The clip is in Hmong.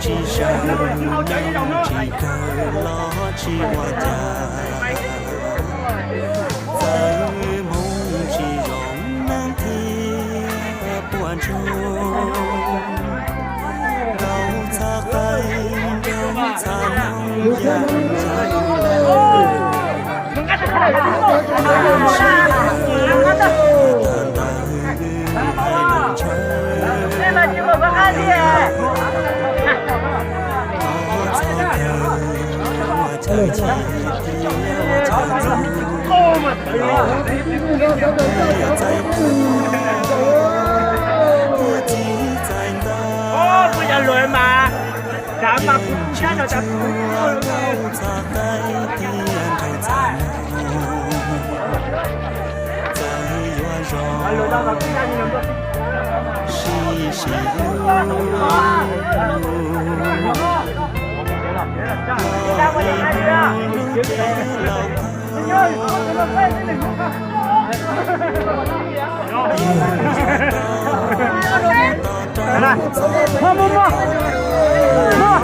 Tsis sawv, tsis kawg los tsis ua cas, txawm hmoov tsis zoo neeg thiab puas ntsoog, rau txhaj qai, rau txhaj hmoov yam ntshai lawm. Mog, mog, mog. Mog.